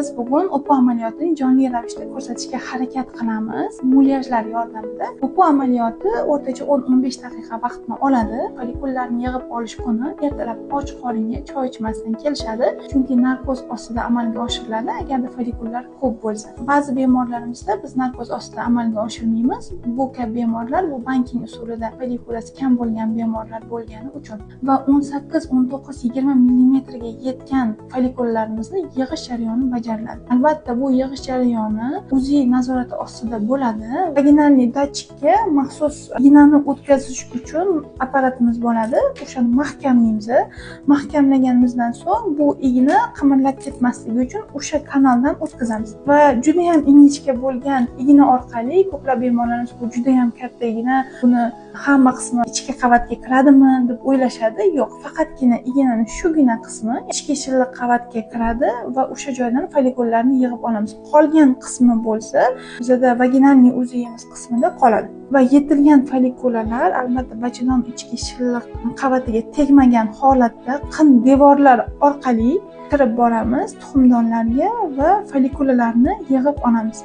Biz bugun ОПУ amaliyotini jonli ravishda ko'rsatishga harakat qilamiz. Mulyajlar yordamida. ОПУ amaliyoti o'rtacha 10-15 daqiqa vaqtni oladi. Follikullarni yig'ib olish kuni ertalab och qoringa, choy ichmasdan kelishadi. Chunki narkoz ostida amalga oshiriladi, agarda follikullar ko'p bo'lsa. Ba'zi bemorlarimizda biz narkoz ostida amalga oshirmaymiz. Bu kabi bemorlar bu banking usulida follikulasi kam bo'lgan bemorlar bo'lgani uchun va 18, 19, 20 millimetrga yetgan follikullarimizni yig'ish jarayoni bajariladi. Albatta, bu yig'ish jarayoni УЗИ nazorati ostida bo'ladi. Вагинальный datchikka maxsus ignani o'tkazish uchun apparatimiz bo'ladi. O'shani mahkamlaymiz. Mahkamlaganimizdan so'ng bu igna qimirlab ketmasligi uchun o'sha kanaldan o'tkazamiz va juda ham ingichka bo'lgan igna orqali. Ko'plab bemorlarimiz bu juda ham katta igna, buni hamma qismi ichki qavatga kiradimi deb o'ylashadi. Yo'q, faqatgina ignani shugina qismi ichki shilliq qavatga kiradi va o'sha joydan follikullarni yig'ib olamiz. Qolgan qismi bo'lsa bizada вагинальный УЗИ miz qismida qoladi va yetilgan follikulalar albatta bachadon ichki shilliq qavatiga tegmagan holatda qin devorlar orqali kirib boramiz tuxumdonlarga va follikulalarni yig'ib olamiz.